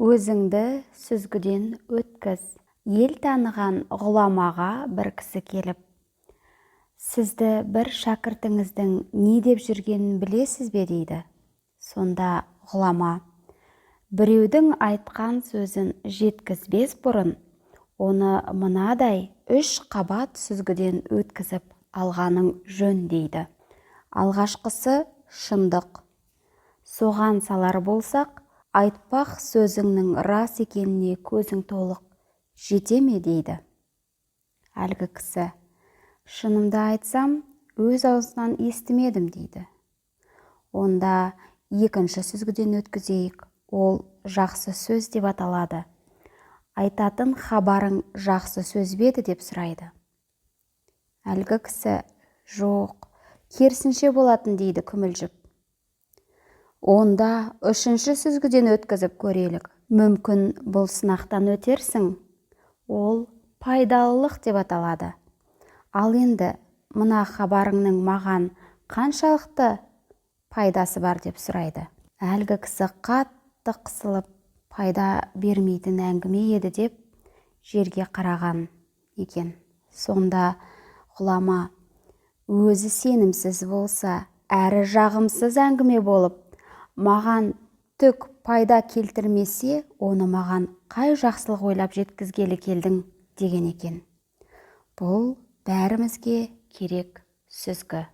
Өзіңді сүзгіден өткіз. Ел таныған ғұламаға бір кісі келіп: «Сізді бір шәкіртіңіздің не деп жүргенін білесіз бе?» – дейді. Сонда ғұлама: «Біреудің айтқан сөзін жеткізбес бұрын оны мынадай үш қабат сүзгіден өткізіп алғаның жөн», – дейді. Алғашқысы – шындық. Соған салар болсақ, айтпақ сөзіңнің рас екеніне көзің толық жете ме?» – дейді. Әлгі кісі: «Шынымды айтсам, өз аузынан естімедім», – дейді. «Онда екінші сүзгіден өткізейік. Ол жақсы сөз деп аталады. Айтатын хабарың жақсы сөз бе еді?» – деп сұрайды. Әлгі кісі: «Жоқ, керісінше болатын», – дейді күмілжіп. «Онда үшінші сүзгіден өткізіп көрелік. Мүмкін, бұл сынақтан өтерсің. Ол пайдалылық деп аталады. Ал енді мына хабарыңның маған қаншалықты пайдасы бар?» – деп сұрайды. Әлгі кісі қатты қысылып, пайда бермейтін әңгіме еді деп жерге қараған екен. Сонда ғұлама: «Өзі сенімсіз болса, әрі жағымсыз әңгіме болып, маған түк пайда келтірмесе, оны маған қай жақсылық ойлап жеткізгелі келдің?» – деген екен. Бұл бәрімізге керек сүзгі.